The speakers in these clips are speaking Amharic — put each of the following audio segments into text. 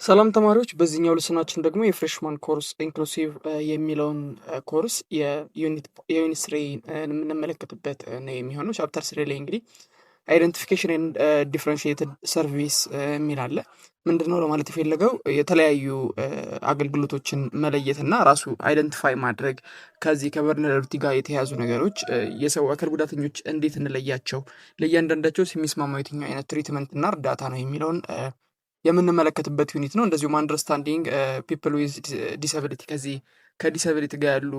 ሰላም ተማሪዎች፣ በዚህኛው lesson ኣችን ደግሞ የ freshman course inclusive የሚለውን ኮርስ የ unit 3 የምንመለከትበት ነው የሚሆነው። Chapter 3 ላይ እንግዲህ identification and differentiated service የሚል አለ። ምንድን ነው ለማለት የፈለገው? የተለያዩ አገልግሎቶችን መለየትና ራሱ identify ማድረግ፣ ከዚህ ከ vulnerability ጋር የተያያዙ ነገሮች፣ የሰው አካል ጉዳተኞች እንዴት እንለያቸው፣ ለእያንዳንዳቸው የሚስማማው የትኛው አይነት treatment እና እርዳታ ነው የሚለውን የምንመለከትበት unit ነው። እንደዚሁም understanding people with disability፣ ከዚህ ከ disability ጋር ያሉ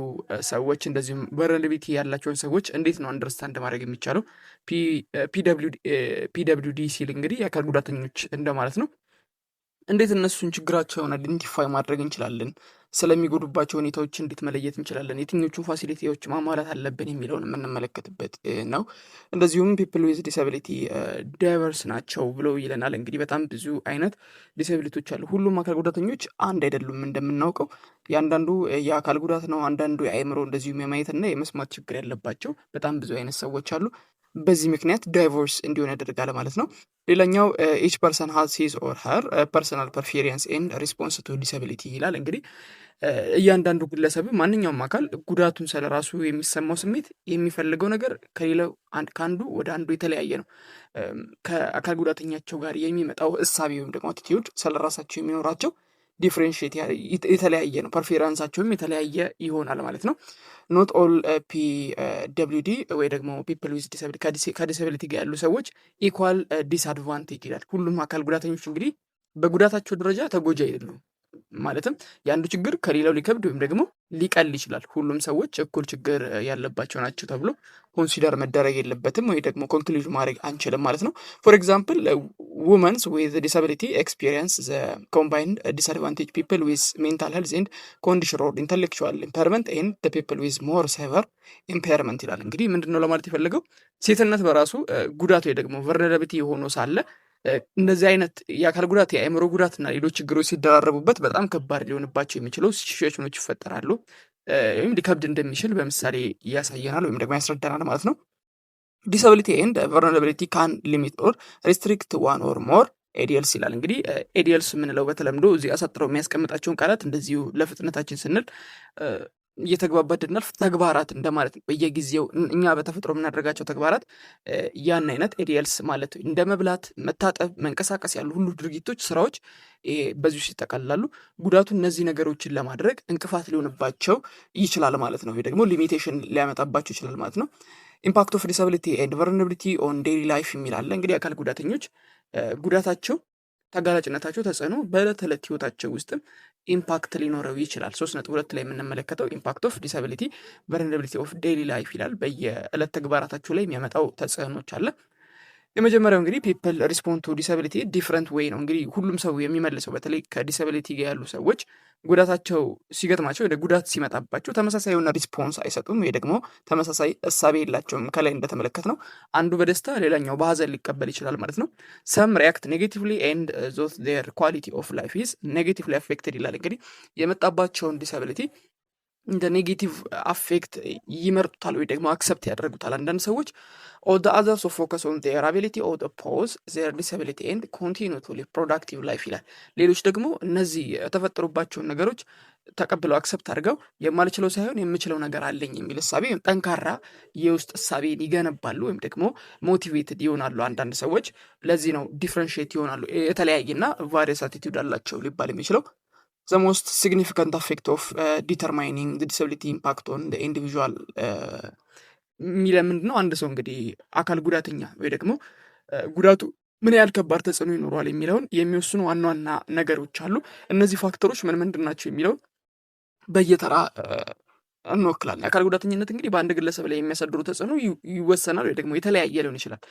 ሰዎች እንደዚሁም vulnerability ያላቸውን ሰዎች እንዴት ነው understand ማድረግ የሚቻለው? PWD ሲል እንግዲህ የአካል ጉዳተኞች እንደማለት ነው። እንዴት እነሱን ችግራቸውን identify ማድረግ እንችላለን? ስለሚጎዱባቸው ሁኔታዎች እንዴት መለየት እንችላለን? የትኞቹን facility ዎች ማሟላት አለብን የሚለውን የምንመለከትበት ነው። እንደዚሁም people with disability diverse ናቸው ብሎ ይለናል። እንግዲህ በጣም ብዙ አይነት disability ዎች አሉ። ሁሉም አካል ጉዳተኞች አንድ አይደሉም። እንደምናውቀው የአንዳንዱ የአካል ጉዳት ነው፣ አንዳንዱ የአእምሮ እንደዚሁም የማየትና የመስማት ችግር ያለባቸው በጣም ብዙ አይነት ሰዎች አሉ። በዚህ ምክንያት diverse እንዲሆን ያደርጋል ማለት ነው። ሌላኛው each person has his or her personal preference and response to disability ይላል። እንግዲህ እያንዳንዱ ግለሰብ፣ ማንኛውም አካል ጉዳቱን ስለ ራሱ የሚሰማው ስሜት፣ የሚፈልገው ነገር ከሌላው ከአንዱ ወደ አንዱ የተለያየ ነው። ከአካል ጉዳተኛቸው ጋር የሚመጣው እሳቤ ወይም ደግሞ attitude ስለ ራሳቸው የሚኖራቸው differentiate የተለያየ ነው። Preference ኣቸውም የተለያየ ይሆናል ማለት ነው። Not all PWD ወይ ደግሞ people with ከ disability ጋር ያሉ ሰዎች equal disadvantage ይላል። ሁሉም አካል ጉዳተኞች እንግዲህ በጉዳታቸው ደረጃ ተጎጂ አይደሉም። ማለትም የአንዱ ችግር ከሌላው ሊከብድ ወይም ደግሞ ሊቀል ይችላል። ሁሉም ሰዎች እኩል ችግር ያለባቸው ናቸው ተብሎ consider መደረግ የለበትም ወይ ደግሞ conclude ማድረግ አንችልም ማለት ነው። For example, womens with disability experience the combined disadvantage people with mental health and condition or intellectual impairment and people with more severe impairment ይላል። እንግዲህ ምንድን ነው ለማለት የፈለገው? ሴትነት በራሱ ጉዳት ወይ ደግሞ vulnerability ሆኖ ሳለ እንደዚህ አይነት የአካል ጉዳት፣ የአእምሮ ጉዳት እና ሌሎች ችግሮች ሲደራረቡበት በጣም ከባድ ሊሆንባቸው የሚችለው ሲቹዌሽኖች ይፈጠራሉ ወይም ሊከብድ እንደሚችል በምሳሌ ያሳየናል ወይም ደግሞ ያስረዳናል ማለት ነው። Disability and vulnerability can limit or restrict one or more ADLs ይላል። እንግዲህ ADLs የምንለው በተለምዶ እዚህ አሳጥረው የሚያስቀምጣቸውን ቃላት እንደዚሁ ለፍጥነታችን ስንል እየተግባባን እንድናልፍ ተግባራት እንደማለት ነው። በየጊዜው እኛ በተፈጥሮ የምናደርጋቸው ተግባራት ያን አይነት ADLs ማለት እንደ መብላት፣ መታጠብ፣ መንቀሳቀስ ያሉ ሁሉ ድርጊቶች፣ ስራዎች በዚህ ውስጥ ይጠቃልላሉ። ጉዳቱ እነዚህ ነገሮችን ለማድረግ እንቅፋት ሊሆንባቸው ይችላል ማለት ነው። ወይ ደግሞ limitation ሊያመጣባቸው ይችላል ማለት ነው። Impact of disability and vulnerability on daily life የሚል አለ። እንግዲህ አካል ጉዳተኞች ጉዳታቸው፣ ተጋላጭነታቸው ተጽዕኖ በዕለት ተዕለት ህይወታቸው ውስጥም impact ሊኖረው ይችላል። 3.2 ላይ የምንመለከተው impact of disability vulnerability of daily life ይላል። በየዕለት ተግባራታቸው ላይ የሚያመጣው ተጽዕኖች አለ። የመጀመሪያው እንግዲህ people respond to disability different way ነው። እንግዲህ ሁሉም ሰው የሚመልሰው፣ በተለይ ከ disability ጋር ያሉ ሰዎች ጉዳታቸው ሲገጥማቸው ወደ ጉዳት ሲመጣባቸው ተመሳሳይ የሆነ response አይሰጡም ወይ ደግሞ ተመሳሳይ እሳቤ የላቸውም። ከላይ እንደተመለከትነው አንዱ በደስታ ሌላኛው በሀዘን ሊቀበል ይችላል ማለት ነው። Some react negatively and thus their quality of life is negatively affected ይላል። እንግዲህ የመጣባቸውን disability እንደ negative affect ይመርጡታል ወይ ደግሞ accept ያደርጉታል አንዳንድ ሰዎች። Or the others focus on their ability or oppose their disability and continue to live productive life ይላል። ሌሎች ደግሞ እነዚህ የተፈጠሩባቸውን ነገሮች ተቀብለው፣ accept አድርገው የማልችለው ሳይሆን የምችለው ነገር አለኝ የሚል እሳቤ፣ ጠንካራ የውስጥ እሳቤን ይገነባሉ ወይም ደግሞ motivated ይሆናሉ። አንዳንድ ሰዎች ለዚህ ነው differentiate ይሆናሉ፣ የተለያየና various attitude አላቸው ሊባል የሚችለው። The most significant effect of determining disability impact on individual የሚለ ምንድን ነው? አንድ ሰው እንግዲህ አካል ጉዳተኛ ወይ ደግሞ ጉዳቱ ምን ያህል ከባድ ተጽዕኖ ይኖረዋል የሚለውን የሚወስኑ ዋና ዋና ነገሮች አሉ። እነዚህ factor ኦች ምን ምንድን ናቸው የሚለውን በየተራ እንወክላለን። የአካል ጉዳተኝነት እንግዲህ በአንድ ግለሰብ ላይ የሚያሳድሩ ተጽዕኖ ይወሰናል ወይ ደግሞ የተለያየ ሊሆን ይችላል።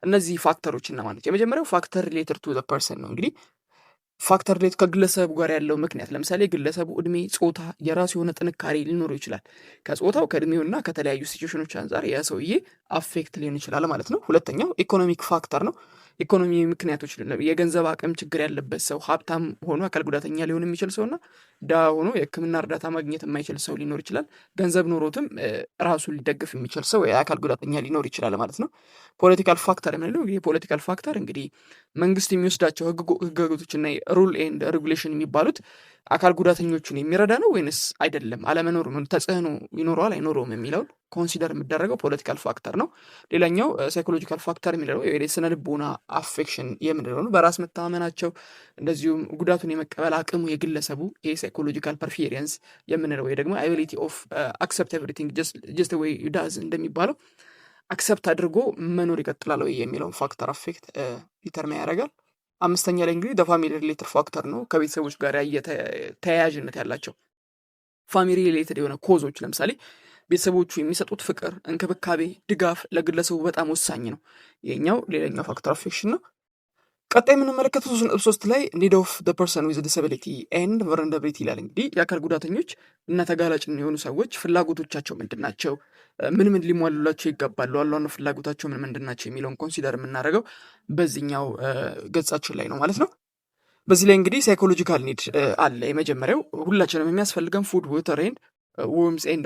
እነዚህ factor ኦች እነማን ናቸው? የመጀመሪያው factor related to person ነው። እንግዲህ factor relate ከግለሰቡ ጋር ያለው ምክንያት፣ ለምሳሌ ግለሰቡ እድሜ፣ ጾታ፣ የራሱ የሆነ ጥንካሬ ሊኖረው ይችላል። ከጾታው፣ ከእድሜውና ከተለያዩ situation ኖች አንጻር ያ ሰውዬ affect ሊሆን ይችላል ማለት ነው። ሁለተኛው economic factor ነው። ኢኮኖሚ ምክንያቶች፣ የገንዘብ አቅም ችግር ያለበት ሰው፣ ሀብታም ሆኖ አካል ጉዳተኛ ሊሆን የሚችል ሰው እና ድሃ ሆኖ የሕክምና እርዳታ ማግኘት የማይችል ሰው ሊኖር ይችላል። ገንዘብ ኖሮትም ራሱን ሊደግፍ የሚችል ሰው የአካል ጉዳተኛ ሊኖር ይችላል ማለት ነው። Political factor የምንለው እንግዲህ፣ political factor እንግዲህ መንግስት የሚወስዳቸው ህግጋቶች እና rule and regulation የሚባሉት አካል ጉዳተኞቹን የሚረዳ ነው ወይንስ አይደለም፣ አለመኖሩ ተጽዕኖ ይኖረዋል አይኖረውም የሚለውን consider የሚደረገው political factor ነው። ሌላኛው psychological factor የሚለው የስነ ልቦና affection የምንለው ነው። በራስ መተማመናቸው እንደዚሁም ጉዳቱን የመቀበል አቅሙ የግለሰቡ፣ ይሄ psychological preference የምንለው ወይ ደግሞ ability of accept everything just way does እንደሚባለው accept አድርጎ መኖር ይቀጥላል ወይ የሚለውን factor affect determine ያደርጋል። አምስተኛ ላይ እንግዲህ family related factor ነው። ከቤተሰቦች ጋር ተያያዥነት ያላቸው family related የሆነ cause ኦች፣ ለምሳሌ ቤተሰቦቹ የሚሰጡት ፍቅር፣ እንክብካቤ፣ ድጋፍ ለግለሰቡ በጣም ወሳኝ ነው። ይሄኛው ሌላኛው factor affection ነው። ቀጣይ የምንመለከተው 3.3 ላይ need of person with disability and vulnerability ይላል። እንግዲህ የአካል ጉዳተኞች እና ተጋላጭ የሆኑ ሰዎች ፍላጎቶቻቸው ምንድን ናቸው? ምን ምን ሊሟሉላቸው ይገባሉ? ዋና ዋና ፍላጎታቸው ምን ምንድን ናቸው የሚለውን consider የምናደርገው በዚህኛው ገጻችን ላይ ነው ማለት ነው። በዚህ ላይ እንግዲህ psychological need አለ። የመጀመሪያው ሁላችንም የሚያስፈልገን food፣ water and warmth and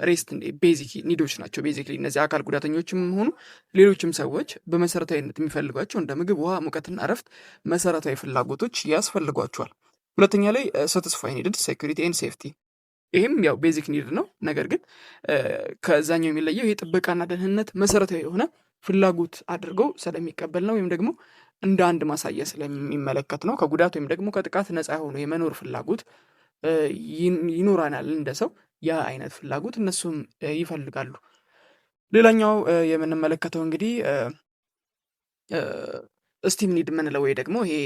rest basic need ኦች ናቸው። Basically እነዚህ አካል ጉዳተኞችም ሆኑ ሌሎችም ሰዎች በመሰረታዊነት የሚፈልጓቸው እንደ ምግብ፣ ውሃ፣ ሙቀትና እረፍት መሰረታዊ ፍላጎቶች ያስፈልጓቸዋል። ሁለተኛ ላይ satisfy needed security and safety፣ ይህም ያው basic need ነው። ነገር ግን ከዛኛው የሚለየው ይህ ጥበቃና ደህንነት መሰረታዊ የሆነ ፍላጎት አድርገው ስለሚቀበል ነው ወይም ደግሞ እንደ አንድ ማሳያ ስለሚመለከት ነው። ከጉዳት ወይም ደግሞ ከጥቃት ነፃ የሆኑ የመኖር ፍላጎት ይኖረናል እንደ ሰው፣ ያ አይነት ፍላጎት እነሱም ይፈልጋሉ። ሌላኛው የምንመለከተው እንግዲህ esteem need የምንለው ወይ ደግሞ ይሄ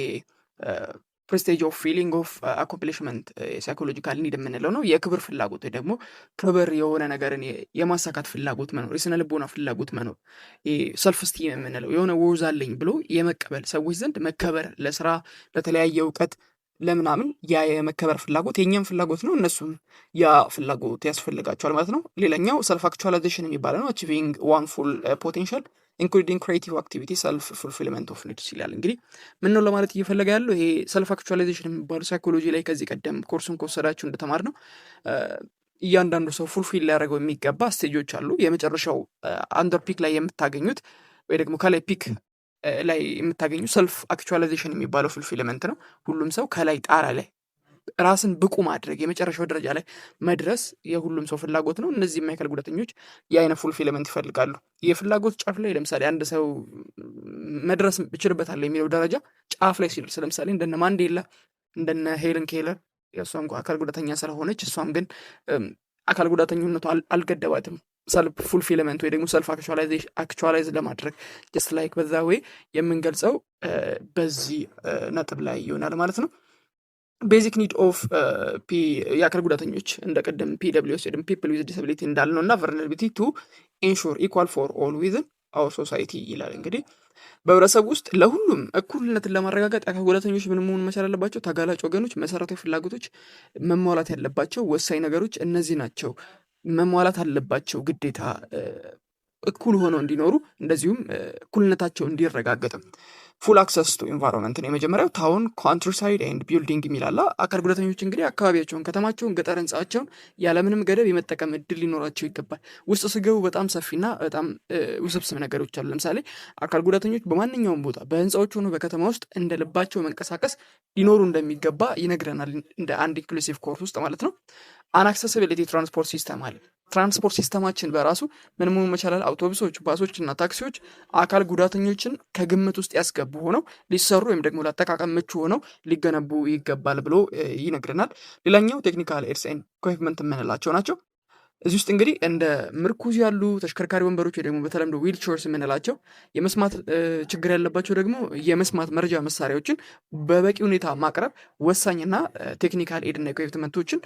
prestige of feeling of accomplishment psychological need የምንለው ነው። የክብር ፍላጎት ወይ ደግሞ ክብር የሆነ ነገርን የማሳካት ፍላጎት መኖር፣ የስነ ልቦና ፍላጎት መኖር፣ self esteem የምንለው የሆነ worth አለኝ ብሎ የመቀበል፣ ሰዎች ዘንድ መከበር፣ ለስራ፣ ለተለያየ እውቀት፣ ለምናምን ያ የመከበር ፍላጎት የእኛም ፍላጎት ነው። እነሱም ያ ፍላጎት ያስፈልጋቸዋል ማለት ነው። ሌላኛው self actualization የሚባለው ነው። Achieving one full potential including creative activity, self fulfillment of needs ይላል። እንግዲህ ምን ነው ለማለት እየፈለገ ያለው? ይሄ self actualization የሚባሉ psychology ላይ ከዚህ ቀደም ኮርሱን ከወሰዳችሁ እንደተማርነው እያንዳንዱ ሰው fulfill ሊያደርገው የሚገባ stage ኦች አሉ። የመጨረሻው under peak ላይ የምታገኙት ወይ ደግሞ ከላይ peak ላይ የምታገኙ self actualization የሚባለው fulfillment ነው። ሁሉም ሰው ከላይ ጣራ ላይ ራስን ብቁ ማድረግ፣ የመጨረሻው ደረጃ ላይ መድረስ የሁሉም ሰው ፍላጎት ነው። እነዚህ የአካል ጉዳተኞች የአይነት fulfillment ይፈልጋሉ። የፍላጎት ጫፍ ላይ ለምሳሌ አንድ ሰው መድረስ እችልበታለሁ የሚለው ደረጃ ጫፍ ላይ ሲደርስ፣ ለምሳሌ እንደነ ማንዴላ፣ እንደነ ሄለን ኬለር፣ የእሷም አካል ጉዳተኛ ስለሆነች እሷም ግን አካል ጉዳተኝነቱ አልገደባትም self fulfillment ወይ ደግሞ self actualize ለማድረግ። Just like በዛ way የምንገልጸው በዚህ ነጥብ ላይ ይሆናል ማለት ነው። Basic need of የአካል ጉዳተኞች እንደ ቅድም PWS ወይም people with disability እንዳልነው እና vulnerability to ensure equal for all within our society ይላል። እንግዲህ በህብረተሰብ ውስጥ ለሁሉም እኩልነትን ለማረጋገጥ የአካል ጉዳተኞች ምን መሆን መቻል አለባቸው? ተጋላጭ ወገኖች መሰረታዊ ፍላጎቶች መሟላት ያለባቸው ወሳኝ ነገሮች እነዚህ ናቸው። መሟላት አለባቸው ግዴታ እኩል ሆነው እንዲኖሩ እንደዚሁም እኩልነታቸው እንዲረጋገጥም። Full access to environment ነው የመጀመሪያው። Town፣ countryside and building የሚላላ አካል ጉዳተኞች እንግዲህ አካባቢያቸውን፣ ከተማቸውን፣ ገጠር ህንፃቸውን ያለምንም ገደብ የመጠቀም እድል ሊኖራቸው ይገባል። ውስጥ ስገቡ በጣም ሰፊና በጣም ውስብስብ ነገሮች አሉ። ለምሳሌ አካል ጉዳተኞች በማንኛውም ቦታ በህንፃዎች ሆኖ በከተማ ውስጥ እንደ ልባቸው መንቀሳቀስ ሊኖሩ እንደሚገባ ይነግረናል። እንደ አንድ inclusive course ውስጥ ማለት ነው። An accessibility transport system አለ። Transport system ኣችን በራሱ ምን መሆን መቻላል? አውቶቡሶች፣ ባሶች እና ታክሲዎች አካል ጉዳተኞችን ከግምት ውስጥ ያስገቡ ሆነው ሊሰሩ ወይም ደግሞ ለአጠቃቀም ምቹ ሆነው ሊገነቡ ይገባል ብሎ ይነግረናል። ሌላኛው technical aids and equipment የምንላቸው ናቸው። እዚህ ውስጥ እንግዲህ እንደ ምርኩዝ ያሉ ተሽከርካሪ ወንበሮች ወይ ደግሞ በተለምዶ ዊልቸርስ የምንላቸው፣ የመስማት ችግር ያለባቸው ደግሞ የመስማት መርጃ መሳሪያዎችን በበቂ ሁኔታ ማቅረብ ወሳኝና technical aid እና equipment ኦችን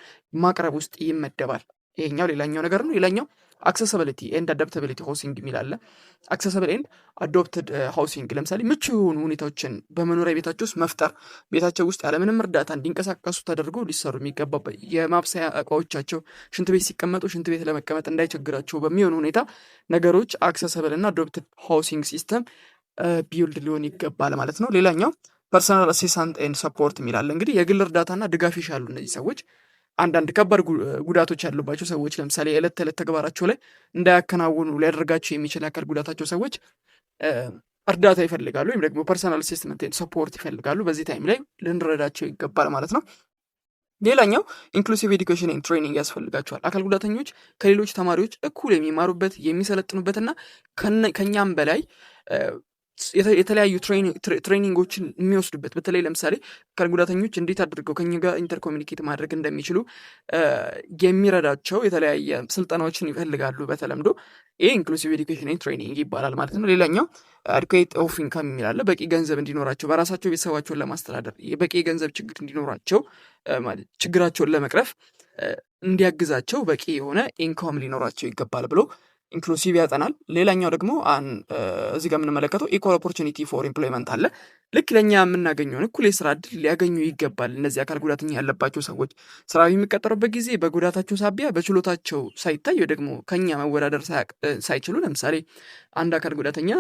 ማቅረብ ውስጥ ይመደባል። ይሄኛው ሌላኛው ነገር ነው። ሌላኛው accessibility and adaptability housing የሚል አለ። Accessible and adapted housing፣ ለምሳሌ ምቹ የሆኑ ሁኔታዎችን በመኖሪያ ቤታቸው ውስጥ መፍጠር፣ ቤታቸው ውስጥ ያለምንም እርዳታ እንዲንቀሳቀሱ ተደርጎ ሊሰሩ የሚገባበት የማብሰያ እቃዎቻቸው፣ ሽንት ቤት ሲቀመጡ ሽንት ቤት ለመቀመጥ እንዳይቸግራቸው በሚሆን ሁኔታ ነገሮች accessible እና adapted housing system build ሊሆን ይገባል ማለት ነው። ሌላኛው personal assistant and support የሚል አለ። እንግዲህ የግል እርዳታና ድጋፍ ይሻሉ እነዚህ ሰዎች። አንዳንድ ከባድ ጉዳቶች ያሉባቸው ሰዎች፣ ለምሳሌ የዕለት ተዕለት ተግባራቸው ላይ እንዳያከናውኑ ሊያደርጋቸው የሚችል የአካል ጉዳታቸው ሰዎች እርዳታ ይፈልጋሉ ወይም ደግሞ personal assistant and support ይፈልጋሉ። በዚህ time ላይ ልንረዳቸው ይገባል ማለት ነው። ሌላኛው inclusive education and training ያስፈልጋቸዋል። አካል ጉዳተኞች ከሌሎች ተማሪዎች እኩል የሚማሩበት፣ የሚሰለጥኑበትና ከኛም በላይ የተለያዩ training ኦችን የሚወስዱበት፣ በተለይ ለምሳሌ አካል ጉዳተኞች እንዴት አድርገው ከኛ ጋር intercommunicate ማድረግ እንደሚችሉ የሚረዳቸው የተለያየ ስልጠናዎችን ይፈልጋሉ። በተለምዶ ይህ inclusive education training ይባላል ማለት ነው። ሌላኛው adequate of income የሚል አለ። በቂ ገንዘብ እንዲኖራቸው፣ በራሳቸው ቤተሰባቸውን ለማስተዳደር በቂ የገንዘብ ችግር እንዲኖራቸው፣ ችግራቸውን ለመቅረፍ እንዲያግዛቸው በቂ የሆነ income ሊኖራቸው ይገባል ብሎ inclusive ያጠናል። ሌላኛው ደግሞ እዚህ ጋር የምንመለከተው equal opportunity for employment አለ። ልክ ለእኛ የምናገኘውን እኩል የስራ እድል ሊያገኙ ይገባል። እነዚህ አካል ጉዳተኛ ያለባቸው ሰዎች ስራ የሚቀጠሩበት ጊዜ በጉዳታቸው ሳቢያ በችሎታቸው ሳይታይ ወይ ደግሞ ከኛ መወዳደር ሳይችሉ፣ ለምሳሌ አንድ አካል ጉዳተኛ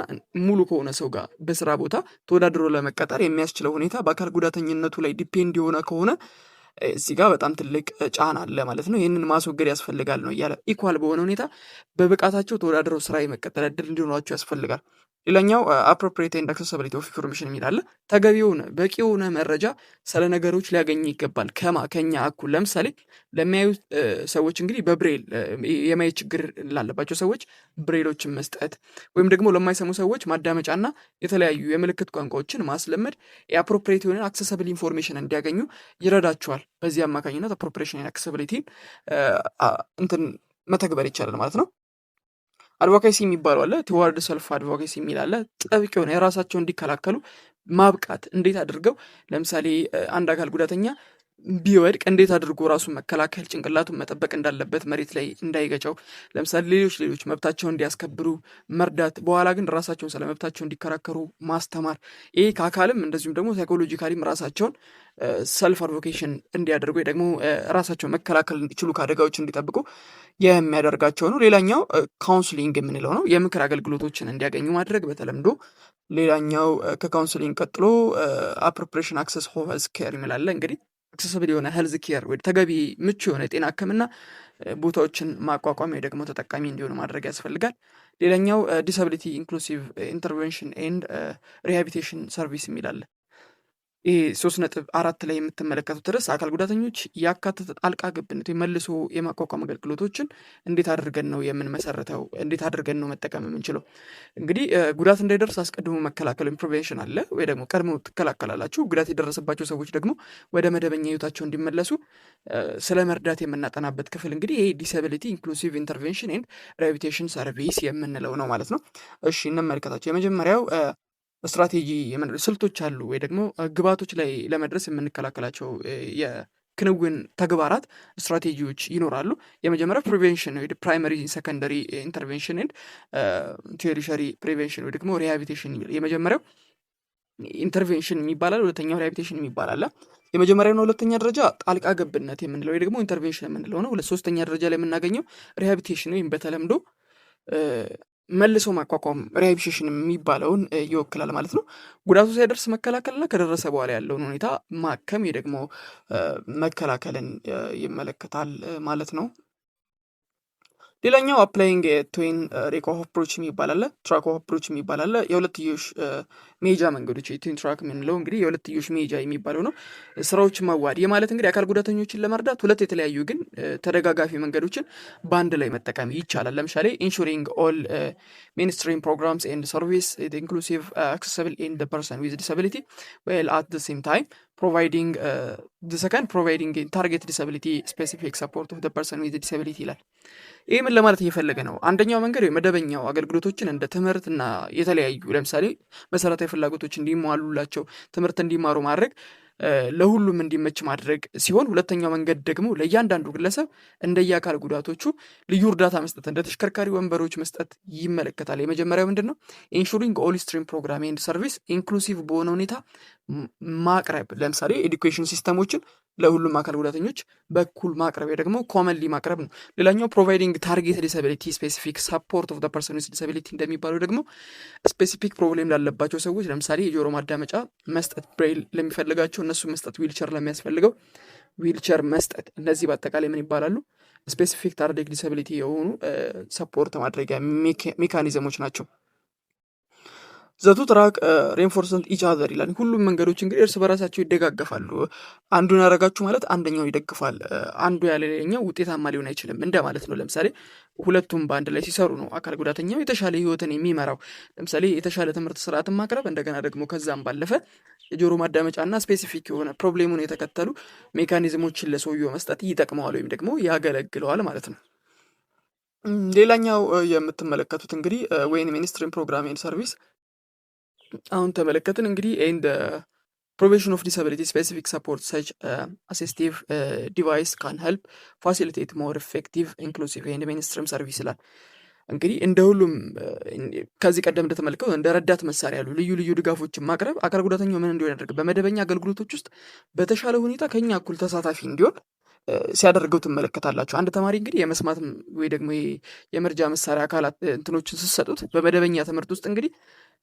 ሙሉ ከሆነ ሰው ጋር በስራ ቦታ ተወዳድሮ ለመቀጠር የሚያስችለው ሁኔታ በአካል ጉዳተኝነቱ ላይ depend የሆነ ከሆነ እዚህ ጋር በጣም ትልቅ ጫና አለ ማለት ነው። ይህንን ማስወገድ ያስፈልጋል ነው እያለ። Equal በሆነ ሁኔታ በብቃታቸው ተወዳድረው ስራ የመቀጠር እድል እንዲኖራቸው ያስፈልጋል። ሌላኛው appropriate and accessibility of information የሚል አለ። ተገቢውን በቂ የሆነ መረጃ ስለ ነገሮች ሊያገኙ ይገባል። ከኛ እኩል ለምሳሌ ለሚያዩ ሰዎች እንግዲህ በብሬል፣ የማየት ችግር ላለባቸው ሰዎች ብሬሎችን መስጠት ወይም ደግሞ ለማይሰሙ ሰዎች ማዳመጫና የተለያዩ የምልክት ቋንቋዎችን ማስለመድ የ appropriate የሆነ accessible information እንዲያገኙ ይረዳቸዋል። በዚህ አማካኝነት appropriation accessibility ን እንትን መተግበር ይቻላል ማለት ነው። Advocacy የሚባለው አለ። Toward self advocacy የሚል አለ። ጥብቅ የሆነ የራሳቸውን እንዲከላከሉ ማብቃት፣ እንዴት አድርገው ለምሳሌ አንድ አካል ጉዳተኛ ቢወድቅ እንዴት አድርጎ ራሱን መከላከል፣ ጭንቅላቱን መጠበቅ እንዳለበት፣ መሬት ላይ እንዳይገጨው፣ ለምሳሌ ሌሎች ሌሎች መብታቸውን እንዲያስከብሩ መርዳት፣ በኋላ ግን ራሳቸውን ስለ መብታቸው እንዲከራከሩ ማስተማር፣ ይሄ ከአካልም እንደዚሁም ደግሞ psychologically ም ራሳቸውን self advocation እንዲያደርጉ ወይ ደግሞ ራሳቸውን መከላከል እንዲችሉ፣ ከአደጋዎች እንዲጠብቁ የሚያደርጋቸው ነው። ሌላኛው counseling የምንለው ነው። የምክር አገልግሎቶችን እንዲያገኙ ማድረግ በተለምዶ። ሌላኛው ከ counseling ቀጥሎ appropriation access health care የሚል አለ። እንግዲህ accessible የሆነ health care ወይ ተገቢ ምቹ የሆነ የጤና ሕክምና ቦታዎችን ማቋቋም ወይ ደግሞ ተጠቃሚ እንዲሆኑ ማድረግ ያስፈልጋል። ሌላኛው disability inclusive intervention and rehabilitation service የሚል አለ። ይሄ 3.4 ላይ የምትመለከቱት ርዕስ አካል ጉዳተኞች ያካተተ ጣልቃ ገብነት መልሶ የማቋቋም አገልግሎቶችን እንዴት አድርገን ነው የምንመሰረተው? እንዴት አድርገን ነው መጠቀም የምንችለው? እንግዲህ ጉዳት እንዳይደርስ አስቀድሞ መከላከል ወይም prevention አለ ወይ ደግሞ ቀድሞ ትከላከላላችሁ። ጉዳት የደረሰባቸው ሰዎች ደግሞ ወደ መደበኛ ህይወታቸው እንዲመለሱ ስለ መርዳት የምናጠናበት ክፍል እንግዲህ ይሄ disability inclusive intervention and rehabilitation service የምንለው ነው ማለት ነው። እሺ፣ እንመልከታቸው። የመጀመሪያው ስትራቴጂ ስልቶች አሉ ወይ ደግሞ ግባቶች ላይ ለመድረስ የምንከላከላቸው የክንውን ተግባራት ስትራቴጂዎች ይኖራሉ። የመጀመሪያው prevention ወይ primary፣ secondary intervention and tertiary prevention ወይ ደግሞ rehabilitation። የመጀመሪያው intervention የሚባላል፣ ሁለተኛው rehabilitation የሚባል አለ። የመጀመሪያውና ሁለተኛ ደረጃ ጣልቃ ገብነት የምንለው ወይ ደግሞ intervention የምንለው ነው። ሶስተኛ ደረጃ ላይ የምናገኘው rehabilitation ወይም በተለምዶ መልሶ ማቋቋም rehabilitation የሚባለውን ይወክላል ማለት ነው። ጉዳቱ ሳይደርስ መከላከልና ከደረሰ በኋላ ያለውን ሁኔታ ማከም ደግሞ መከላከልን ይመለከታል ማለት ነው። ሌላኛው applying twin track of approach የሚባል አለ፣ track of approach የሚባል አለ። የሁለትዮሽ መሄጃ መንገዶች፣ twin track የምንለው እንግዲህ የሁለትዮሽ መሄጃ የሚባለው ነው። ስራዎችን ማዋሃድ የማለት እንግዲህ አካል ጉዳተኞችን ለመርዳት ሁለት የተለያዩ ግን ተደጋጋፊ መንገዶችን በአንድ ላይ መጠቀም ይቻላል። ለምሳሌ ensuring all mainstream programs and service inclusive, accessible in person with disability, while at the same time providing second, providing target disability specific support of person with disability ይላል። ይህ ምን ለማለት እየፈለገ ነው? አንደኛው መንገድ መደበኛው አገልግሎቶችን እንደ ትምህርትና የተለያዩ ለምሳሌ መሰረታዊ ፍላጎቶች እንዲሟሉላቸው፣ ትምህርት እንዲማሩ ማድረግ፣ ለሁሉም እንዲመች ማድረግ ሲሆን፣ ሁለተኛው መንገድ ደግሞ ለእያንዳንዱ ግለሰብ እንደየአካል ጉዳቶቹ ልዩ እርዳታ መስጠት፣ እንደ ተሽከርካሪ ወንበሮች መስጠት ይመለከታል። የመጀመሪያው ምንድን ነው? Ensuring all stream program and service inclusive በሆነ ሁኔታ ማቅረብ። ለምሳሌ education system ኦችን ለሁሉም አካል ጉዳተኞች በኩል ማቅረብ ደግሞ commonly ማቅረብ ነው። ሌላኛው providing target disability specific support of person with disability እንደሚባለው ደግሞ specific problem ላለባቸው ሰዎች ለምሳሌ የጆሮ ማዳመጫ መስጠት፣ ብሬል ለሚፈልጋቸው እነሱ መስጠት፣ ዊልቸር ለሚያስፈልገው ዊልቸር መስጠት። እነዚህ በአጠቃላይ ምን ይባላሉ? Specific target disability የሆኑ support ማድረጊያ mechanism ኦች ናቸው። The two track reinforcement each other ይላል። ሁሉም መንገዶች እንግዲህ እርስ በራሳቸው ይደጋገፋሉ። አንዱን ያደረጋችሁ ማለት አንደኛው ይደግፋል። አንዱ ያለ ሌላኛው ውጤታማ ሊሆን አይችልም እንደማለት ነው። ለምሳሌ ሁለቱም በአንድ ላይ ሲሰሩ ነው አካል ጉዳተኛው የተሻለ ህይወትን የሚመራው። ለምሳሌ የተሻለ ትምህርት ስርዓትን ማቅረብ፣ እንደገና ደግሞ ከዛም ባለፈ የጆሮ ማዳመጫና specific የሆነ problem ኡን የተከተሉ mechanism ኦችን ለሰውየው መስጠት ይጠቅመዋል ወይም ደግሞ ያገለግለዋል ማለት ነው። ሌላኛው የምትመለከቱት እንግዲህ when mainstream program and service አሁን ተመለከትን እንግዲህ and provision of disability specific support such assistive device can help facilitate more effective, inclusive and mainstream service ይላል። እንግዲህ እንደ ሁሉም ከዚህ ቀደም እንደተመለከተው እንደ ረዳት መሳሪያ ያሉ ልዩ ልዩ ድጋፎችን ማቅረብ አካል ጉዳተኛው ምን እንዲሆን ያደርግ በመደበኛ አገልግሎቶች ውስጥ በተሻለ ሁኔታ ከኛ እኩል ተሳታፊ እንዲሆን ሲያደርገው ትመለከታላችሁ። አንድ ተማሪ እንግዲህ የመስማት ወይ ደግሞ የመርጃ መሳሪያ አካላት እንትኖችን ስትሰጡት በመደበኛ ትምህርት ውስጥ እንግዲህ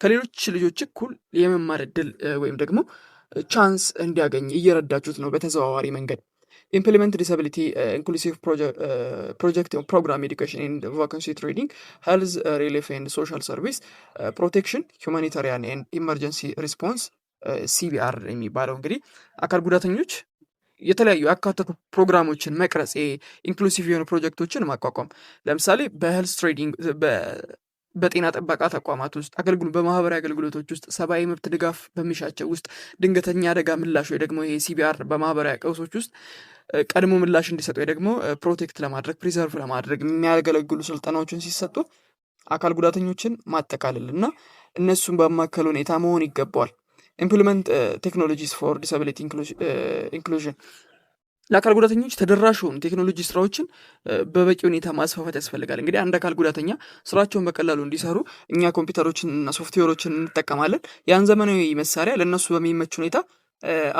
ከሌሎች ልጆች እኩል የመማር እድል ወይም ደግሞ chance እንዲያገኝ እየረዳችሁት ነው በተዘዋዋሪ መንገድ። Implement disability inclusive project, program, education and vocational training, health relief and social service protection, humanitarian and emergency response። CBR የሚባለው እንግዲህ አካል ጉዳተኞች የተለያዩ ያካተቱ ፕሮግራሞችን መቅረጽ፣ inclusive የሆኑ ፕሮጀክቶችን ማቋቋም፣ ለምሳሌ በ health training፣ በጤና ጥበቃ ተቋማት ውስጥ አገልግሎት፣ በማህበራዊ አገልግሎቶች ውስጥ፣ ሰብአዊ መብት ድጋፍ በሚሻቸው ውስጥ፣ ድንገተኛ አደጋ ምላሽ ወይ ደግሞ ይሄ CBR በማህበራዊ ቀውሶች ውስጥ ቀድሞ ምላሽ እንዲሰጡ ወይ ደግሞ protect ለማድረግ፣ preserve ለማድረግ የሚያገለግሉ ስልጠናዎችን ሲሰጡ አካል ጉዳተኞችን ማጠቃለል እና እነሱን ባማከለ ሁኔታ መሆን ይገባዋል። Implement technologies for disability inclusion። ለአካል ጉዳተኞች ተደራሽ የሆኑ ቴክኖሎጂ ስራዎችን በበቂ ሁኔታ ማስፋፋት ያስፈልጋል። እንግዲህ አንድ አካል ጉዳተኛ ስራቸውን በቀላሉ እንዲሰሩ እኛ ኮምፒውተሮችን እና ሶፍትዌሮችን እንጠቀማለን። ያን ዘመናዊ መሳሪያ ለእነሱ በሚመች ሁኔታ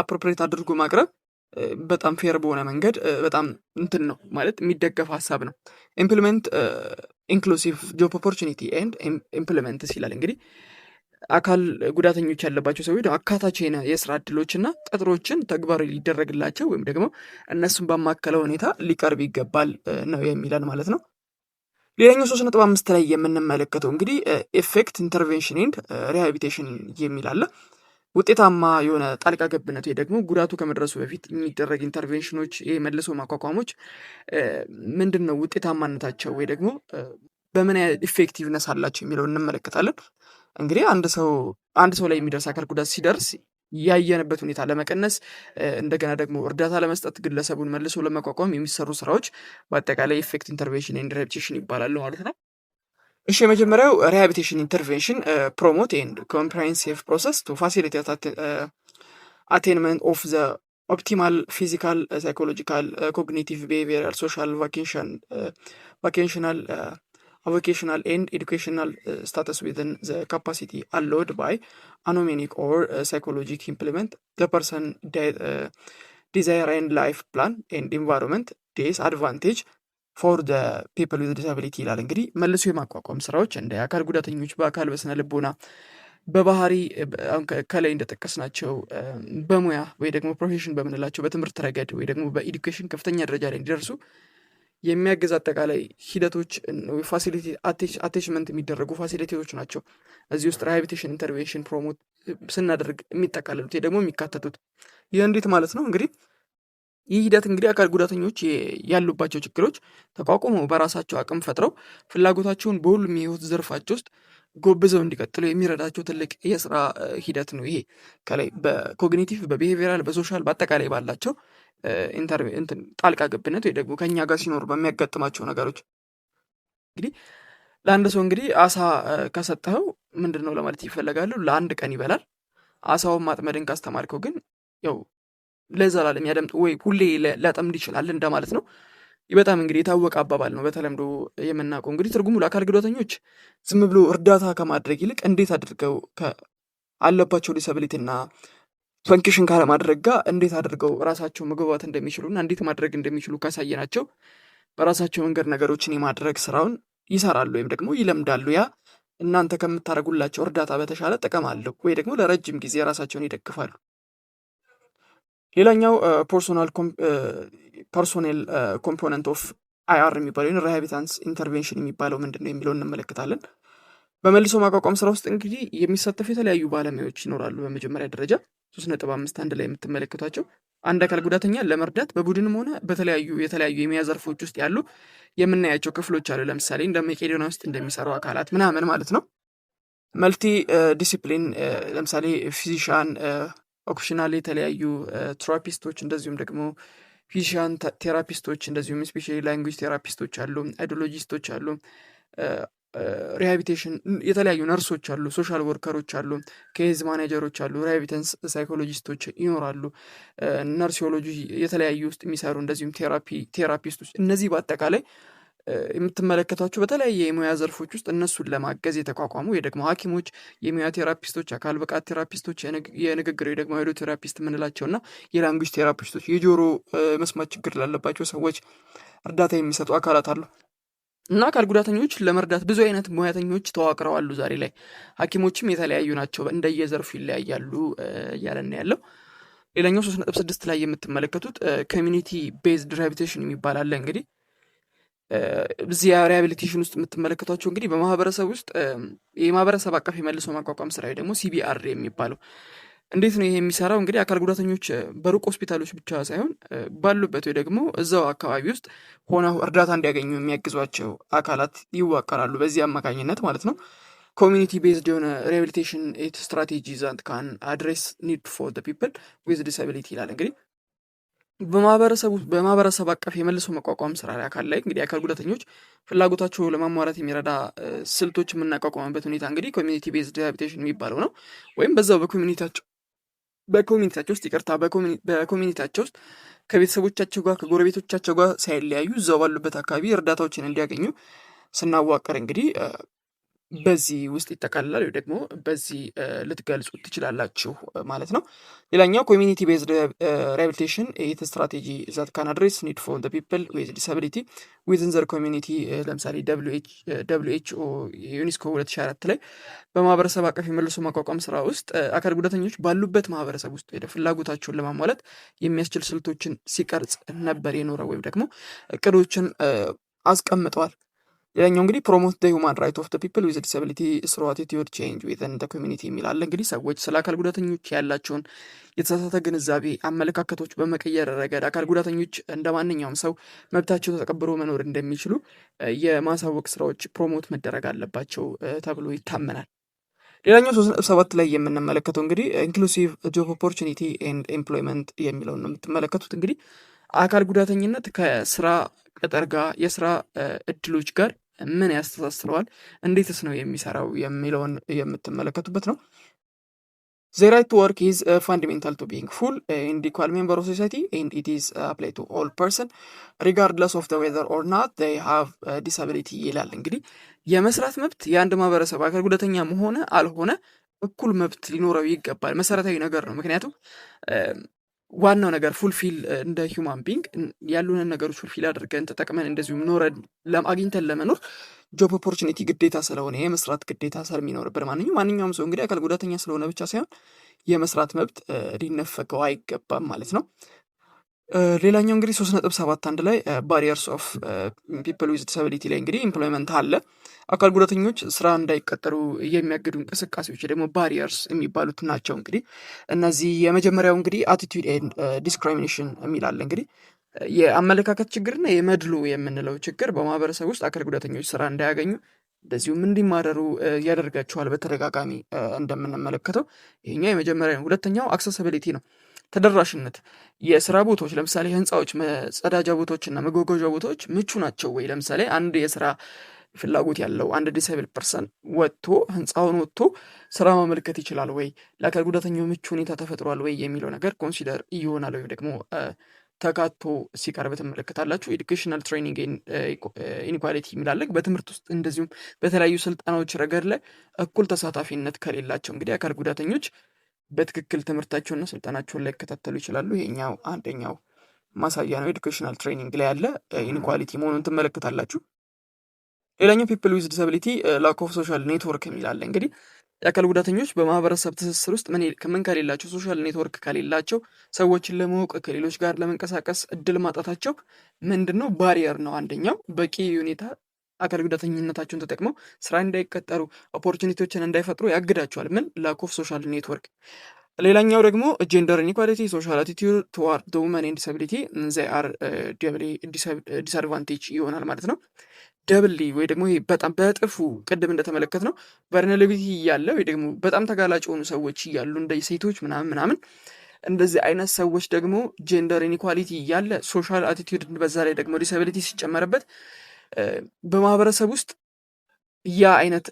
appropriate አድርጎ ማቅረብ በጣም fair በሆነ መንገድ በጣም እንትን ነው ማለት የሚደገፍ ሀሳብ ነው። Implement inclusive job opportunity and employments ይላል። እንግዲህ አካል ጉዳተኞች ያለባቸው ሰዎች አካታች የስራ እድሎችና ቅጥሮችን ተግባራዊ ሊደረግላቸው ወይም ደግሞ እነሱን ባማከለ ሁኔታ ሊቀርብ ይገባል ነው የሚለን ማለት ነው። ሌላኛው 3.5 ላይ የምንመለከተው እንግዲህ effect intervention and rehabilitation የሚል አለ። ውጤታማ የሆነ ጣልቃ ገብነት ወይ ደግሞ ጉዳቱ ከመድረሱ በፊት የሚደረግ intervention ኖች፣ ይሄ መልሶ ማቋቋሞች ምንድን ነው ውጤታማነታቸው ወይ ደግሞ በምን ያህል effectiveness አላቸው የሚለውን እንመለከታለን። እንግዲህ አንድ ሰው ላይ የሚደርስ አካል ጉዳት ሲደርስ ያየንበት ሁኔታ ለመቀነስ፣ እንደገና ደግሞ እርዳታ ለመስጠት፣ ግለሰቡን መልሶ ለመቋቋም የሚሰሩ ስራዎች በአጠቃላይ effect intervention and rehabilitation ይባላሉ ማለት ነው። እሺ፣ የመጀመሪያው rehabilitation intervention promote and comprehensive process to facilitate attainment of the optimal physical, psychological, cognitive, behavioral, social, vocational avocational and educational status within the capacity allowed by anatomic or psychologic impairment, the person desire and life plan and environment disadvantage for the people with disability ይላል። እንግዲህ መልሶ የማቋቋም ስራዎች እንደ አካል ጉዳተኞች በአካል፣ በስነ ልቦና፣ በባህሪ፣ ከላይ እንደጠቀስናቸው በሙያ ወይ ደግሞ profession በምንላቸው፣ በትምህርት ረገድ ወይ ደግሞ በ education ከፍተኛ ደረጃ ላይ እንዲደርሱ የሚያግዝ አጠቃላይ ሂደቶች facility attachment የሚደረጉ facility ዎች ናቸው። እዚህ ውስጥ rehabilitation intervention promote ስናደርግ የሚጠቃለሉት ወይ ደግሞ የሚካተቱት። ይህ እንዴት ማለት ነው? እንግዲህ ይህ ሂደት እንግዲህ አካል ጉዳተኞች ያሉባቸው ችግሮች ተቋቁመው በራሳቸው አቅም ፈጥረው ፍላጎታቸውን በሁሉም የህይወት ዘርፋቸው ውስጥ ጎብዘው እንዲቀጥሉ የሚረዳቸው ትልቅ የስራ ሂደት ነው። ይሄ ከላይ በ cognitive፣ በ behavioral፣ በ social በአጠቃላይ ባላቸው ጣልቃ ገብነት ወይ ደግሞ ከኛ ጋር ሲኖሩ በሚያጋጥማቸው ነገሮች። እንግዲህ ለአንድ ሰው እንግዲህ አሳ ከሰጠኸው ምንድን ነው ለማለት ይፈለጋሉ፣ ለአንድ ቀን ይበላል። አሳውን ማጥመድን ካስተማርከው ግን ያው ለዘላለም ያደምጥ ወይ ሁሌ ሊያጠምድ ይችላል እንደማለት ነው። በጣም እንግዲህ የታወቀ አባባል ነው፣ በተለምዶ የምናውቀው። እንግዲህ ትርጉሙ ለአካል ጉዳተኞች ዝም ብሎ እርዳታ ከማድረግ ይልቅ እንዴት አድርገው አለባቸው disability እና Function ካለማድረግ ጋር እንዴት አድርገው ራሳቸው መግባባት እንደሚችሉ እና እንዴት ማድረግ እንደሚችሉ ካሳየናቸው በራሳቸው መንገድ ነገሮችን የማድረግ ስራውን ይሰራሉ ወይም ደግሞ ይለምዳሉ። ያ እናንተ ከምታደርጉላቸው እርዳታ በተሻለ ጥቅም አለው ወይ ደግሞ ለረጅም ጊዜ ራሳቸውን ይደግፋሉ። ሌላኛው personnel component of IR የሚባለው ወይም rehabilitation intervention የሚባለው ምንድን ነው የሚለው እንመለከታለን። በመልሶ ማቋቋም ስራ ውስጥ እንግዲህ የሚሳተፉ የተለያዩ ባለሙያዎች ይኖራሉ። በመጀመሪያ ደረጃ 3.51 ላይ የምትመለከቷቸው አንድ አካል ጉዳተኛ ለመርዳት በቡድንም ሆነ በተለያዩ የተለያዩ የሙያ ዘርፎች ውስጥ ያሉ የምናያቸው ክፍሎች አሉ። ለምሳሌ እንደ መቄዶንያ ውስጥ እንደሚሰሩ አካላት ምናምን ማለት ነው። Multi discipline ለምሳሌ physician፣ occupational የተለያዩ therapist ኦች፣ እንደዚሁም ደግሞ physician therapist ኦች፣ እንደዚሁም speech language therapist ኦች አሉ፣ audiologist ኦች አሉ፣ rehabilitation የተለያዩ ነርሶች አሉ፣ social worker ኦች አሉ፣ case manager ኦች አሉ፣ rehabilitation psychologist ኦች ይኖራሉ፣ nurseology የተለያዩ ውስጥ የሚሰሩ እንደዚሁም therapist ኦች። እነዚህ በአጠቃላይ የምትመለከቷቸው በተለያየ የሙያ ዘርፎች ውስጥ እነሱን ለማገዝ የተቋቋሙ ወይ ደግሞ ሐኪሞች፣ የሙያ therapist ኦች፣ አካል ብቃት therapist ኦች፣ የንግግር ወይ ደግሞ audio therapist የምንላቸው እና የ language therapist ኦች፣ የጆሮ መስማት ችግር ላለባቸው ሰዎች እርዳታ የሚሰጡ አካላት አሉ። እና አካል ጉዳተኞች ለመርዳት ብዙ አይነት ሙያተኞች ተዋቅረዋሉ። ዛሬ ላይ ሐኪሞችም የተለያዩ ናቸው፣ እንደየዘርፉ ይለያያሉ እያለን ያለው። ሌላኛው 3.6 ላይ የምትመለከቱት community based rehabilitation የሚባል አለ። እንግዲህ እዚህ rehabilitation ውስጥ የምትመለከቷቸው እንግዲህ በማህበረሰብ ውስጥ የማህበረሰብ አቀፍ የመልሶ ማቋቋም ስራ ደግሞ CBR የሚባለው እንዴት ነው ይሄ የሚሰራው? እንግዲህ አካል ጉዳተኞች በሩቅ ሆስፒታሎች ብቻ ሳይሆን ባሉበት ወይ ደግሞ እዛው አካባቢ ውስጥ ሆነው እርዳታ እንዲያገኙ የሚያግዟቸው አካላት ይዋቀራሉ። በዚህ አማካኝነት ማለት ነው። Community based የሆነ rehabilitation strategy that can address need for people with disability ይላል። እንግዲህ በማህበረሰብ አቀፍ የመልሶ መቋቋም ስራ ላይ አካል ላይ እንግዲህ አካል ጉዳተኞች ፍላጎታቸው ለማሟላት የሚረዳ ስልቶች የምናቋቋምበት ሁኔታ እንግዲህ community based rehabilitation የሚባለው ነው። ወይም በዛው በ community ያቸው ውስጥ፣ ይቅርታ፣ በ community ያቸው ውስጥ ከቤተሰቦቻቸው ጋር፣ ከጎረቤቶቻቸው ጋር ሳይለያዩ እዛው ባሉበት አካባቢ እርዳታዎችን እንዲያገኙ ስናዋቅር እንግዲህ በዚህ ውስጥ ይጠቃልላል ወይ ደግሞ በዚህ ልትገልጹት ትችላላችሁ ማለት ነው። ሌላኛው community based rehabilitation it strategy that can address need for people with disability within their community። ለምሳሌ WHO፣ ዩኒስኮ 2004 ላይ በማህበረሰብ አቀፍ የመልሶ ማቋቋም ስራ ውስጥ አካል ጉዳተኞች ባሉበት ማህበረሰብ ውስጥ ሄደ ፍላጎታቸውን ለማሟላት የሚያስችል ስልቶችን ሲቀርጽ ነበር የኖረው ወይም ደግሞ እቅዶችን አስቀምጠዋል። ሌላኛው እንግዲህ promote the human right of people with disability through attitude change within the community የሚል አለ። እንግዲህ ሰዎች ስለ አካል ጉዳተኞች ያላቸውን የተሳሳተ ግንዛቤ፣ አመለካከቶች በመቀየር ረገድ አካል ጉዳተኞች እንደ ማንኛውም ሰው መብታቸው ተከብሮ መኖር እንደሚችሉ የማሳወቅ ስራዎች promote መደረግ አለባቸው ተብሎ ይታመናል። ሌላኛው 3.7 ላይ የምንመለከተው እንግዲህ inclusive job opportunity and employment የሚለውን ነው የምትመለከቱት። እንግዲህ አካል ጉዳተኝነት ከስራ ቅጥር ጋር፣ የስራ እድሎች ጋር ምን ያስተሳስረዋል፣ እንዴትስ ነው የሚሰራው የሚለውን የምትመለከቱበት ነው። The right to work is fundamental to being full and equal member of society, and it is apply to all person regardless of whether or not they have disability ይላል። እንግዲህ የመስራት መብት የአንድ ማህበረሰብ አካል ጉዳተኛም ሆነ አልሆነ እኩል መብት ሊኖረው ይገባል። መሰረታዊ ነገር ነው። ምክንያቱም ዋናው ነገር fulfill እንደ human being ያሉንን ነገሮች fulfill አድርገን፣ ተጠቅመን፣ እንደዚሁም ኖረን አግኝተን ለመኖር job opportunity ግዴታ ስለሆነ፣ የመስራት ግዴታ ስለሚኖርብን ማንኛውም ሰው እንግዲህ አካል ጉዳተኛ ስለሆነ ብቻ ሳይሆን የመስራት መብት ሊነፈገው አይገባም ማለት ነው። ሌላኛው እንግዲህ 3.71 ላይ barriers of people with disability ላይ እንግዲህ employment አለ። አካል ጉዳተኞች ስራ እንዳይቀጠሩ የሚያግዱ እንቅስቃሴዎች ደግሞ barriers የሚባሉት ናቸው። እንግዲህ እነዚህ የመጀመሪያው እንግዲህ attitude and discrimination የሚል አለ። እንግዲህ የአመለካከት ችግርና የመድሎ የምንለው ችግር በማህበረሰብ ውስጥ አካል ጉዳተኞች ስራ እንዳያገኙ እንደዚሁም እንዲማረሩ ያደርጋቸዋል። በተደጋጋሚ እንደምንመለከተው ይሄኛው የመጀመሪያ ነው። ሁለተኛው accessibility ነው። ተደራሽነት፣ የስራ ቦታዎች ለምሳሌ ህንፃዎች፣ መጸዳጃ ቦታዎች እና መጓጓዣ ቦታዎች ምቹ ናቸው ወይ? ለምሳሌ አንድ የስራ ፍላጎት ያለው አንድ disabled person ወጥቶ፣ ህንፃውን ወጥቶ ስራ ማመልከት ይችላል ወይ? ለአካል ጉዳተኛው ምቹ ሁኔታ ተፈጥሯል ወይ የሚለው ነገር consider ይሆናል ወይም ደግሞ ተካቶ ሲቀርብ ትመለከታላችሁ። Educational training inequality የሚል አለ። በትምህርት ውስጥ እንደዚሁም በተለያዩ ስልጠናዎች ረገድ ላይ እኩል ተሳታፊነት ከሌላቸው እንግዲህ አካል ጉዳተኞች በትክክል ትምህርታቸውንና ስልጠናቸውን ላይከታተሉ ይችላሉ። ይሄኛው አንደኛው ማሳያ ነው። Educational training ላይ ያለ inequality መሆኑን ትመለከታላችሁ። ሌላኛው people with disability lack of social network የሚል አለ። እንግዲህ የአካል ጉዳተኞች በማህበረሰብ ትስስር ውስጥ ምን ከሌላቸው፣ social network ከሌላቸው፣ ሰዎችን ለማወቅ፣ ከሌሎች ጋር ለመንቀሳቀስ እድል ማጣታቸው ምንድን ነው? Barrier ነው። አንደኛው በቂ ሁኔታ አካል ጉዳተኝነታቸውን ተጠቅመው ስራ እንዳይቀጠሩ፣ opportunity ዎችን እንዳይፈጥሩ ያግዳቸዋል። ምን? Lack of social network። ሌላኛው ደግሞ gender inequality, social attitude toward women and disability, they are doubly disadvantage ይሆናል ማለት ነው። Doubly ወይ ደግሞ ይሄ በጣም በእጥፉ ቅድም እንደተመለከትነው vulnerability እያለ ወይ ደግሞ በጣም ተጋላጭ የሆኑ ሰዎች እያሉ፣ እንደ ሴቶች ምናምን ምናምን፣ እንደዚህ አይነት ሰዎች ደግሞ gender inequality እያለ፣ social attitude፣ በዛ ላይ ደግሞ disability ሲጨመርበት በማህበረሰብ ውስጥ ያ አይነት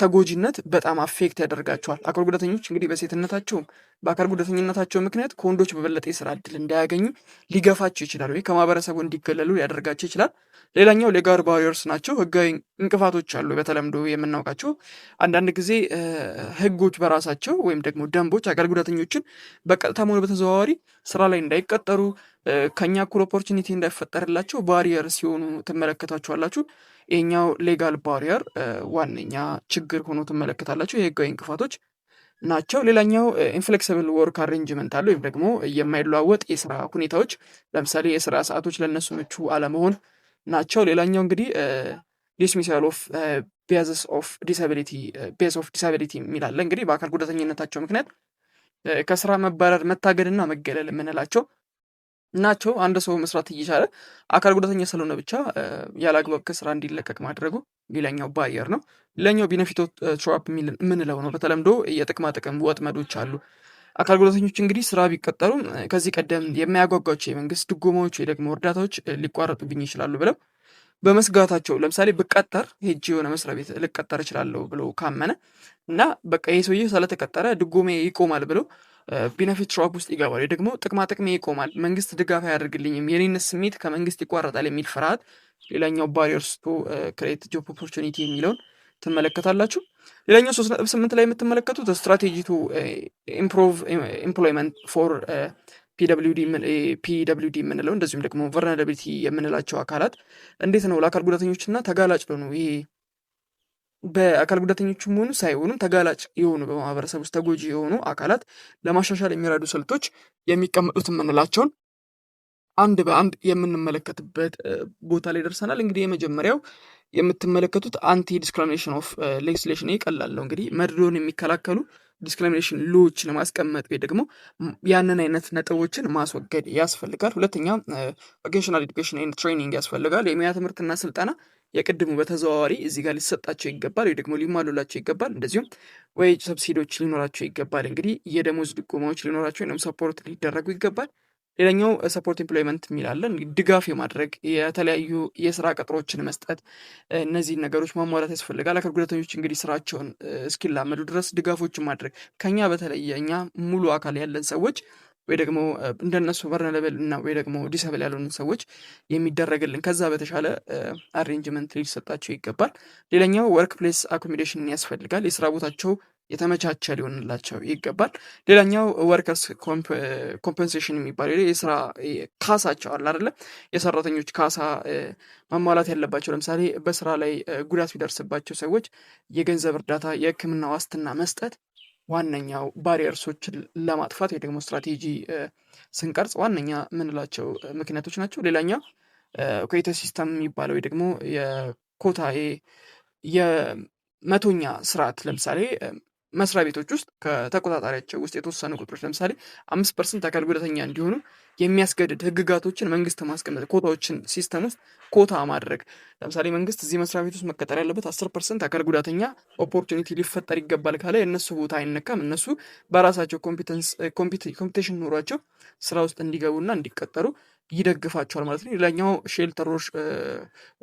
ተጎጂነት በጣም affect ያደርጋቸዋል። አካል ጉዳተኞች እንግዲህ በሴትነታቸውም በአካል ጉዳተኝነታቸው ምክንያት ከወንዶች በበለጠ የስራ እድል እንዳያገኙ ሊገፋቸው ይችላል ወይ ከማህበረሰቡ እንዲገለሉ ሊያደርጋቸው ይችላል። ሌላኛው legal barriers ናቸው። ህጋዊ እንቅፋቶች አሉ፣ በተለምዶ የምናውቃቸው። አንዳንድ ጊዜ ህጎች በራሳቸው ወይም ደግሞ ደንቦች አካል ጉዳተኞችን በቀጥታም ሆነ በተዘዋዋሪ ስራ ላይ እንዳይቀጠሩ፣ ከኛ እኩል opportunity እንዳይፈጠርላቸው barrier ሲሆኑ ትመለከታቸዋላችሁ። ይሄኛው legal barrier ዋነኛ ችግር ሆኖ ትመለከታላችሁ። የህጋዊ እንቅፋቶች ናቸው። ሌላኛው inflexible work arrangement አለ ወይም ደግሞ የማይለዋወጥ የስራ ሁኔታዎች፣ ለምሳሌ የስራ ሰዓቶች ለእነሱ ምቹ አለመሆን ናቸው። ሌላኛው እንግዲህ dismissal of base of disability የሚል አለ። እንግዲህ በአካል ጉዳተኝነታቸው ምክንያት ከስራ መባረር፣ መታገድና መገለል የምንላቸው ናቸው። አንድ ሰው መስራት እየቻለ አካል ጉዳተኛ ስለሆነ ብቻ ያለ አግባብ ከስራ እንዲለቀቅ ማድረጉ ሌላኛው barrier ነው። ሌላኛው benefit trap የምንለው ነው። በተለምዶ የጥቅማ ጥቅም ወጥመዶች አሉ። አካል ጉዳተኞች እንግዲህ ስራ ቢቀጠሩም ከዚህ ቀደም የማያጓጓቸው የመንግስት ድጎማዎች ወይ ደግሞ እርዳታዎች ሊቋረጡብኝ ይችላሉ ብለው በመስጋታቸው፣ ለምሳሌ ብቀጠር፣ ሄጄ የሆነ መስሪያ ቤት ልቀጠር እችላለሁ ብሎ ካመነ እና በቃ ይህ ሰውዬ ስለተቀጠረ ድጎሜ ይቆማል ብሎ benefit trap ውስጥ ይገባል። ወይ ደግሞ ጥቅማ ጥቅሜ ይቆማል፣ መንግስት ድጋፍ አያደርግልኝም፣ የኔነት ስሜት ከመንግስት ይቋረጣል የሚል ፍርሃት ሌላኛው barriers to create job opportunity የሚለውን ትመለከታላችሁ። ሌላኛው 3.8 ላይ የምትመለከቱት strategy to improve employment for PWD የምንለው እንደዚሁም ደግሞ vulnerability የምንላቸው አካላት እንዴት ነው ለአካል ጉዳተኞችና ተጋላጭ ለሆኑ፣ ይሄ በአካል ጉዳተኞችም ሆኑ ሳይሆኑም ተጋላጭ የሆኑ፣ በማህበረሰብ ውስጥ ተጎጂ የሆኑ አካላት ለማሻሻል የሚረዱ ስልቶች የሚቀመጡት የምንላቸውን አንድ በአንድ የምንመለከትበት ቦታ ላይ ደርሰናል። እንግዲህ የመጀመሪያው የምትመለከቱት anti discrimination of legislation ይቀላል ነው። እንግዲህ መድሎን የሚከላከሉ discrimination law ዎች ለማስቀመጥ ወይ ደግሞ ያንን አይነት ነጥቦችን ማስወገድ ያስፈልጋል። ሁለተኛ vocational education and training ያስፈልጋል። የሙያ ትምህርትና ስልጠና የቅድሙ በተዘዋዋሪ እዚህ ጋር ሊሰጣቸው ይገባል ወይ ደግሞ ሊሟሉላቸው ይገባል። እንደዚሁም wage subsidy ዎች ሊኖራቸው ይገባል። እንግዲህ የደሞዝ ድጎማዎች ሊኖራቸው ወይም support ሊደረጉ ይገባል። ሌላኛው support employment የሚል አለ። ድጋፍ የማድረግ፣ የተለያዩ የስራ ቅጥሮችን መስጠት፣ እነዚህን ነገሮች ማሟላት ያስፈልጋል። አካል ጉዳተኞች እንግዲህ ስራቸውን እስኪላመዱ ድረስ ድጋፎችን ማድረግ፣ ከኛ በተለየ እኛ ሙሉ አካል ያለን ሰዎች ወይ ደግሞ እንደነሱ vulnerable እና ወይ ደግሞ disable ያልሆኑ ሰዎች የሚደረግልን ከዛ በተሻለ arrangement ሊሰጣቸው ይገባል። ሌላኛው workplace accommodation ያስፈልጋል። የስራ ቦታቸው የተመቻቸ ሊሆንላቸው ይገባል። ሌላኛው workers compensation የሚባለው የስራ ካሳቸው አለ አይደለ? የሰራተኞች ካሳ ማሟላት ያለባቸው፣ ለምሳሌ በስራ ላይ ጉዳት ቢደርስባቸው ሰዎች የገንዘብ እርዳታ፣ የሕክምና ዋስትና መስጠት ዋነኛው barriers ኦችን ለማጥፋት ወይ ደግሞ ስትራቴጂ ስንቀርጽ ዋነኛ የምንላቸው ምክንያቶች ናቸው። ሌላኛው quota system የሚባለው ወይ ደግሞ የኮታ፣ የመቶኛ ስርዓት፣ ለምሳሌ መስሪያ ቤቶች ውስጥ ከተቆጣጣሪያቸው ውስጥ የተወሰኑ ቁጥሮች፣ ለምሳሌ 5% አካል ጉዳተኛ እንዲሆኑ የሚያስገድድ ህግጋቶችን መንግስት ማስቀመጥ፣ ኮታዎችን system ውስጥ ኮታ ማድረግ። ለምሳሌ መንግስት እዚህ መስሪያ ቤት ውስጥ መቀጠር ያለበት 10% አካል ጉዳተኛ opportunity ሊፈጠር ይገባል ካለ የእነሱ ቦታ አይነካም። እነሱ በራሳቸው competition ኖሯቸው ስራ ውስጥ እንዲገቡና እንዲቀጠሩ ይደግፋቸዋል ማለት ነው። ሌላኛው shelter ኦች፣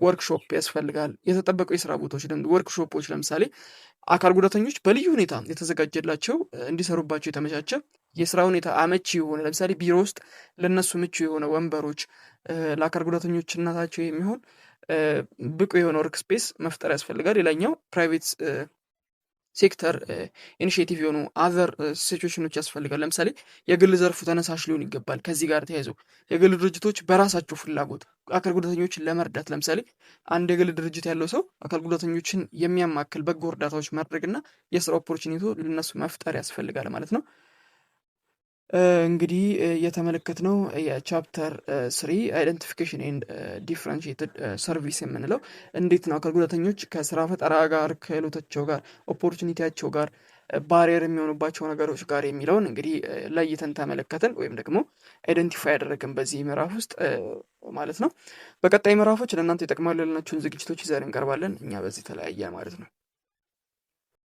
ወርክሾፕ ያስፈልጋል። የተጠበቁ የስራ ቦታዎች፣ ወርክሾፖች፣ ለምሳሌ አካል ጉዳተኞች በልዩ ሁኔታ የተዘጋጀላቸው፣ እንዲሰሩባቸው የተመቻቸ የስራ ሁኔታ አመቺ የሆነ፣ ለምሳሌ ቢሮ ውስጥ ለእነሱ ምቹ የሆነ ወንበሮች፣ ለአካል ጉዳተኞች እናታቸው የሚሆን ብቁ የሆነ work space መፍጠር ያስፈልጋል። ሌላኛው private Sector initiative የሆኑ other situation ኖች ያስፈልጋል። ለምሳሌ የግል ዘርፉ ተነሳሽ ሊሆን ይገባል። ከዚህ ጋር ተያይዞ የግል ድርጅቶች በራሳቸው ፍላጎት አካል ጉዳተኞችን ለመርዳት፣ ለምሳሌ አንድ የግል ድርጅት ያለው ሰው አካል ጉዳተኞችን የሚያማክል በጎ እርዳታዎች ማድረግና የስራ opportunity ለነሱ መፍጠር ያስፈልጋል ማለት ነው። እንግዲህ የተመለከትነው የ chapter 3 identification and differentiated service የምንለው እንዴት ነው አካል ጉዳተኞች ከስራ ፈጠራ ጋር፣ ክህሎታቸው ጋር፣ opportunity ያቸው ጋር barrier የሚሆኑባቸው ነገሮች ጋር የሚለውን እንግዲህ ለይተን ተመለከትን ወይም ደግሞ identify ያደረግን በዚህ ምዕራፍ ውስጥ ማለት ነው። በቀጣይ ምዕራፎች ለእናንተ ይጠቅማሉ ያልናቸውን ዝግጅቶች ይዘን እንቀርባለን። እኛ በዚህ ተለያየ ማለት ነው።